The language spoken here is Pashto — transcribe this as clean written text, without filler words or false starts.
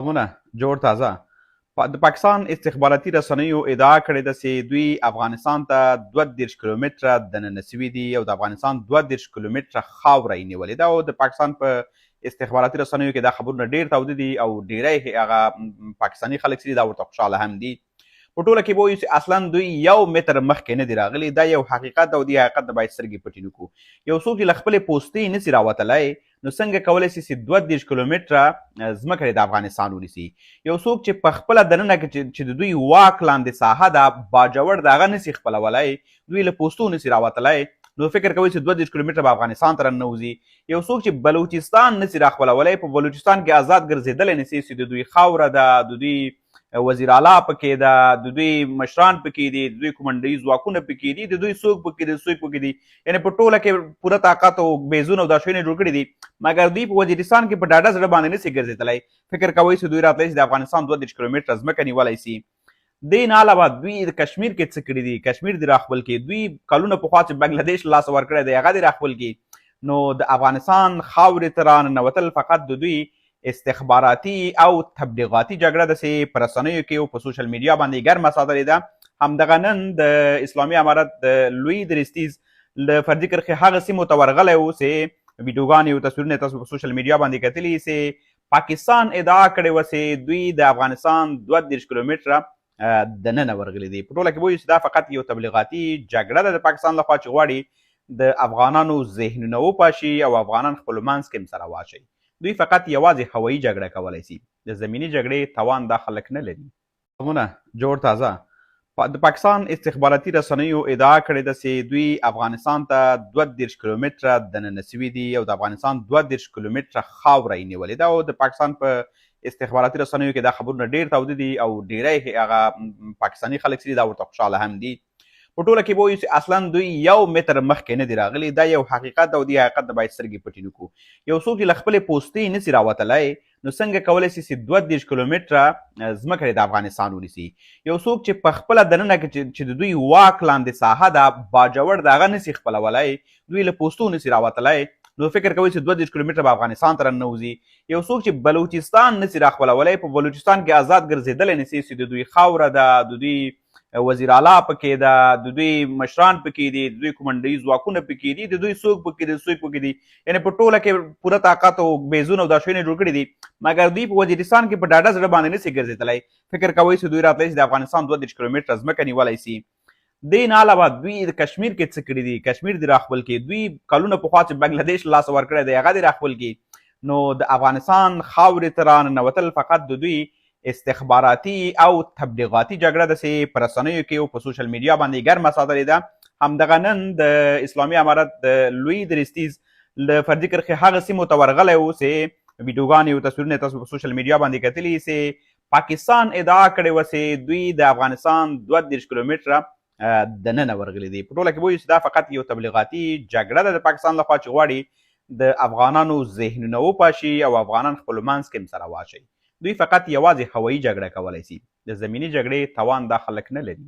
سلامونه جوړ تازه. د پاکستان استخباراتي رسنیو ادعا کړې ده چې دوی افغانستان ته 32 کیلومتره دننه سوي دي او د افغانستان 32 کیلومتره خاوره یې نیولې ده. او د پاکستان په استخباراتي رسنیو کې دا خبرونه ډېر تاوده دي او ډېری هغه پاکستاني خلک چې دي دا ورته خوشحاله هم دي. په ټوله کې به وایو چې اصلا دوی 1 متر مخکې نه دي راغلي. دا یو حقیقت او دې حقیقت ته باید سترګې پټې نه کړو. یو څوک چې له خپلې پوستې نه سي راوتلی نو څنګه کولی سي چې 32 کیلومتره ځمکه د افغانستان ونیسي؟ یو څوک چې په خپله دننه کې چې د دوی واک لاندې ساحه ده باجوړ د هغه نه سي خپلولی، دوی له پوستو نه سي راوتلی، نو فکر کوي چې 32 کیلومتره به افغانستان ته راننوځي. یو څوک چې بلوچستان نه سي راخپلولی، په بلوچستان کې ازاد ګرځېدلی نه سي چې د دوی خاوره ده، د دوی وزیر اعلی پکې ده، د دوی مشران پکې دي، د دوی کومنډي ځواکونه پکې دي، د دوی څوک پکې دي، څوک پکې دي، یعنی په ټوله کې پوره طاقت او بیزونه او دا شیونه جوړ کړي دي. مګر دوی په وزیرستان کې په ډاډه زړه باندې نه سي ګرځېدلی. فکر کوي چې دوی راتلی چې د افغانستان 32 کیلومتره ځمکه نیولی سي. دې نه علاوه دوی د کشمیر کې څه کړي دي، کشمیر دې راخپل کړي. دوی کلونه پخوا چې بنګلادیش له لاسه ورکړی دی هغه دې راخپل کړي. نو د افغانستان خاورې ته راننوتل فقط د دوی استخباراتي او تبلیغاتي جګړه ده چې په رسنیو کې او په سوشل میډیا باندې ګرمه ساتلې ده. همدغه نن د اسلامي امارت د لوی درستیز له فرضي کرښې هغه سیمو ته ورغلی و چې ویډیوګانې او تصویرونه تاسو په سوشل میډیا باندې کتلي چې پاکستان ادعا کړې وه چې دوی د افغانستان 32 کیلومتره دننه ورغلي دي. په ټوله کې وایو چې دا فقط یو تبلیغاتي جګړه ده د پاکستان لخوا چې غواړي د افغانانو ذهنونه وپاشي او افغانان خپلو منځ کې هم سره واچوي. دوی فقط یوازې هوایي جګړه کولی سي، د زمیني جګړې توان دا خلک نه لري. سلامونه جوړ تازه. د پاکستان استخباراتي رسنیو ادعا کړې ده چې دوی افغانستان ته 32 کیلومتره دننه سوي دي او د افغانستان 32 کیلومتره خاوره یې نیولې ده. او د پاکستان په استخباراتي رسنیو کې دا خبرونه ډېر تاوده دي او ډېری هغه پاکستاني خلک چې دي دا ورته خوشحاله هم دي. په ټوله کې به وایو چې اصلا دوی 1 متر مخکې نه دي راغلي. دا یو حقیقت او دې حقیقت ته باید سترګې پټې نه کړو. یو څوک چې له خپلې پوستې نه سي راوتلی نو څنګه کولی سي چې 32 کیلومتره ځمکه د افغانستان ونیسي؟ یو څوک چې په خپله دننه کې چې د دوی واک لاندې ساحه ده باجوړ د هغه نه سي خپلولی، دوی له پوستو نه سي راوتلی، نو فکر کوي چې 32 کیلومتره به افغانستان ته راننوځي. یو څوک چې بلوچستان نه سي راخپلولی، په بلوچستان کې ازاد ګرځېدلی نه سي چې د دوی خاوره ده، د دوی وزیر اعلی پکې ده، د دوی مشران پکې دي، د دوی کومنډي ځواکونه پکې دي، د دوی څوک پکې دي، څوک پکې دي، یعنی په ټوله کې پوره طاقت او بیزونه او دا شیونه جوړ کړي دي. مګر دوی په وزیرستان کې په ډاډه زړه باندې نه سي ګرځېدلی. فکر کوي چې دوی راتلی چې د افغانستان 32 کیلومتره ځمکه نیولی سي. دې نه علاوه دوی د کشمیر کې څه کړي دي، کشمیر دې راخپل کړي. دوی کلونه پخوا چې بنګلادیش له لاسه ورکړی دی هغه دې راخپل کړي. نو د افغانستان خاورې ته راننوتل فقط د دوی استخباراتي او تبلیغاتي جګړه ده چې په رسنیو کې او په سوشل میډیا باندې ګرمه ساتلې ده. همدغه نن د اسلامي امارت د لوی درستیز له فرضي کرښې هغه سیمو ته ورغلی و چې ویډیوګانې او تصویرونه تاسو په سوشل میډیا باندې کتلي چې پاکستان ادعا کړې وه چې دوی د افغانستان 32 کیلومتره دننه ورغلي دي. په ټوله کې وایو چې دا فقط یو تبلیغاتي جګړه ده د پاکستان لخوا چې غواړي د افغانانو ذهنونه وپاشي او افغانان خپلو منځ کې هم سره واچوي. دوی فقط یوازې هوایي جګړه کولی سي، د زمیني جګړې توان دا خلک نه لري.